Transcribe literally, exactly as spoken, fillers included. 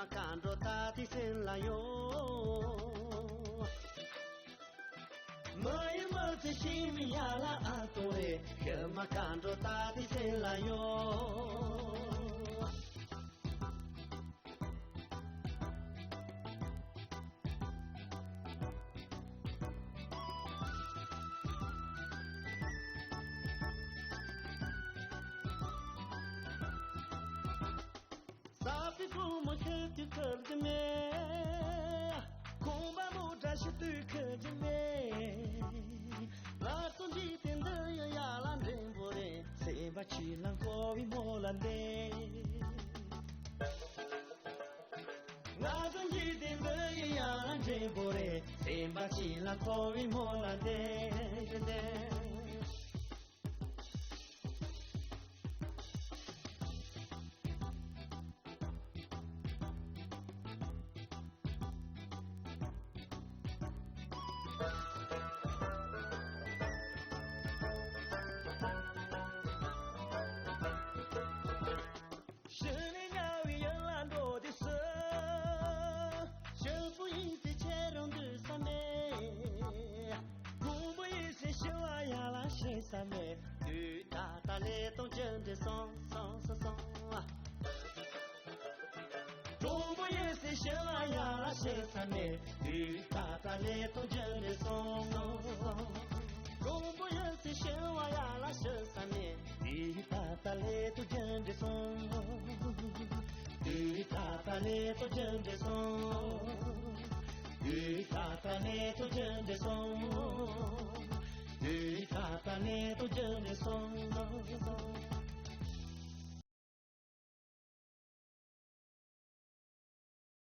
མཁའ་འགྲོ་ད་དེ་སེམས་ལ་ཡོད། མ་ཡི་མ་ཚེ་ཤི་མི་ཡ་ལ་ཨ་ཏོ་རེ། ཤི་མ་མཁའ་འགྲོ་ད་དེ་སེམས་ལ་ཡོད། ས་པི་ཀུ་མོ་ཁེ་ཏི་ཁེར་གི་མེ། ཁོང་པ་མོ་བཀྲ་ཤིས་དུས་ཁེར་གི་མེ། ལ་སོ་འཇིག་རྟེན་འདི་ཡི་ཡ་ལ་འདྲེན་པོ་རེད། སེམས་པ་ཆི་ལ་འཁོར་བའི་མོ་ལ་འདེ། ང་ཚོ་འཇིག་རྟེན་འདི་ཡི་ཡ་ལ་འདྲེན་པོ་རེད། སེམས་པ་ཆི་ལ་འཁོར་བའི་མོ་ལ་འདེ་འདེ། ཤི་ནས་དམྱལ་བའི་ཡུལ་ལ་འགྲོ་དུས་སུ། ཤི་བོ་ཡིན་ཟེར་ཁྱེད་རང་འདུག་ས་མེད། གོང་བུ་ཡིན་ཟེར་ཤི་བ་ཡ་ལ་ཤི་ས་མེད། དུས་ད་ལྟ་ལས་དང་རྒྱུ་འབྲས་སོང་སོང་སོང་སོང་། གོང་བུ་ཡིན་ཟེར་ཤི་བ་ཡ་ལ་ཤི་ས་མེད། དུས་ད་ལྟ་ལས་དང་རྒྱུ་འབྲས་སོང་སོང་། གོང་བུ་ཡིན་ཟེར་ཤི་བ་ཡ་ལ་ཤི་ས་མེད། དུས་ད་ལྟ་ལས་དང་རྒྱུ་འབྲས་སོང་། དུས་ད་ལྟ་ལས་དང་རྒྱུ་འབྲས་སོང་། དུས་ད་ལྟ་ལས་དང་རྒྱུ་འབྲས་སོང་། དུས་ད་ལྟ་ལས་དང་རྒྱུ་འབྲས་སོང་།